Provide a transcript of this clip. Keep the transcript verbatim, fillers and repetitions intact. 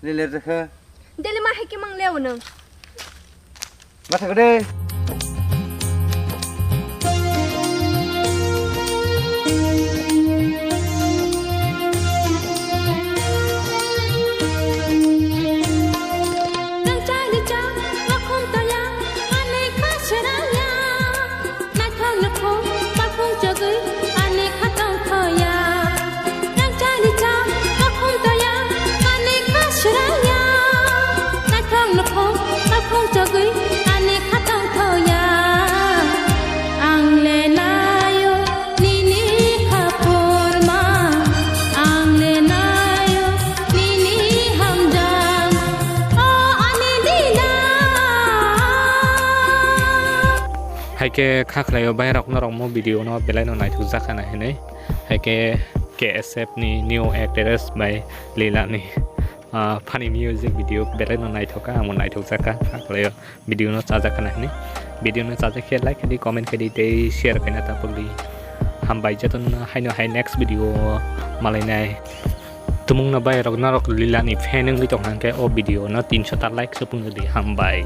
Leler jakha. Deli ma hai ke mang leo nang. Masa gede. Naithok nukhung, palphung chogwi, ani khatong thoya. Nang chani cha, kaphung toya, ani khasraya. Naithok nukhung, palphung chogwi, ani khatong thoya. Ang le nayo, nini khaphurma. Ang le nayo, nini hamjam. O ani dida. Hai khe kha khlaio, bairok norok mo video no belai no naithok jak khana hinwi. Hai khe K S F ni new actress bai Lila ni, ah, funny music video belai no naithok kha, amo naithok jak kha, kha khlaio video no chajak khana hinwi. Video no chajak khe like khe di, comment khe di tei share khaina ta phul di. Hambai joto no haino hai next video o malainai. Tumung no bairok norok Lila ni fan wngwi tong kha hwnkhe o video no tinso ta like se phunuk di, hambai.